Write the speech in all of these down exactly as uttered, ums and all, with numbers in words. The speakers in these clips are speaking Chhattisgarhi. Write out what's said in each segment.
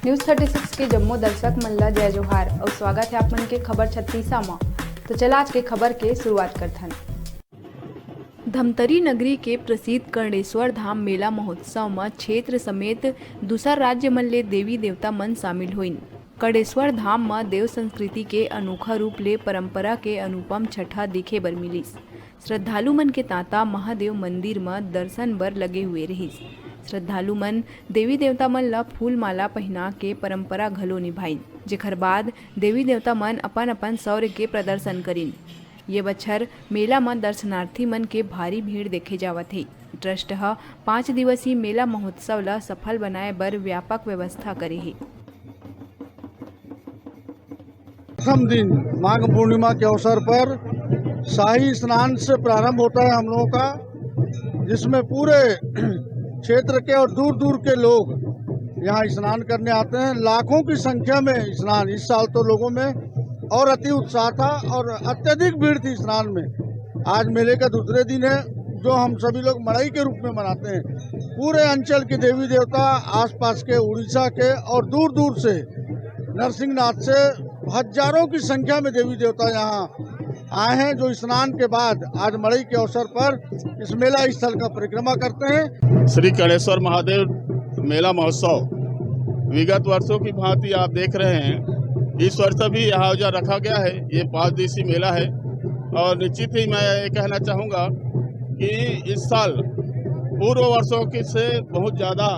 News thirty six के जम्मो दर्शक मन ला जय जोहार अउ स्वागत हे आप मन के खबर छत्तीसा म। तो चला आज के खबर के शुरुआत करथन। धमतरी नगरी के प्रसिद्ध कर्णेश्वर धाम मेला महोत्सव म क्षेत्र समेत दूसर राज्य मन ले देवी देवता मन शामिल होइन। कर्णेश्वर धाम म देव संस्कृति के अनोखा रूप ले परंपरा के अनुपम छठा देखे बर मिलिस। श्रद्धालु मन के तांता महादेव मंदिर म दर्शन बर लगे हुए रहिस। श्रद्धालु मन देवी देवता मन ल फूल माला पहिना के परंपरा घलो निभाइन, जेखर बाद देवी देवता मन अपन अपन शौर्य के प्रदर्शन करिन। ये बछर मेला म दर्शनार्थी मन के भारी भीड़ देखे जावत हे। ट्रस्ट ह पाँच दिवसीय मेला महोत्सव ल सफल बनाए बर व्यापक व्यवस्था करे हे। प्रथम दिन माघ पूर्णिमा के अवसर पर शाही स्नान से प्रारंभ होता है हम लोगों का, जिसमें पूरे क्षेत्र के और दूर दूर के लोग यहाँ स्नान करने आते हैं। लाखों की संख्या में स्नान, इस साल तो लोगों में और अति उत्साह था और अत्यधिक भीड़ थी स्नान में। आज मेले का दूसरे दिन है, जो हम सभी लोग मड़ई के रूप में मनाते हैं। पूरे अंचल के देवी देवता, आसपास के, उड़ीसा के और दूर दूर से, नरसिंहनाथ से हजारों की संख्या में देवी देवता यहाँ आए हैं, जो स्नान के बाद आज मड़ई के अवसर पर इस मेला स्थल का परिक्रमा करते हैं। श्री कर्णेश्वर महादेव मेला महोत्सव विगत वर्षों की भांति आप देख रहे हैं, इस वर्ष भी यह आयोजन रखा गया है। ये पाँच दिवसीय मेला है और निश्चित ही मैं ये कहना चाहूँगा कि इस साल पूर्व वर्षों के से बहुत ज़्यादा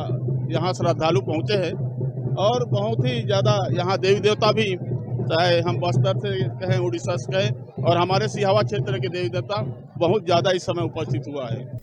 यहाँ श्रद्धालु पहुँचे हैं और बहुत ही ज़्यादा यहाँ देवी देवता भी, चाहे हम बस्तर से कहें, उड़ीसा से कहें, और हमारे सिहावा क्षेत्र के देवी देवता बहुत ज़्यादा इस समय उपस्थित हुआ है।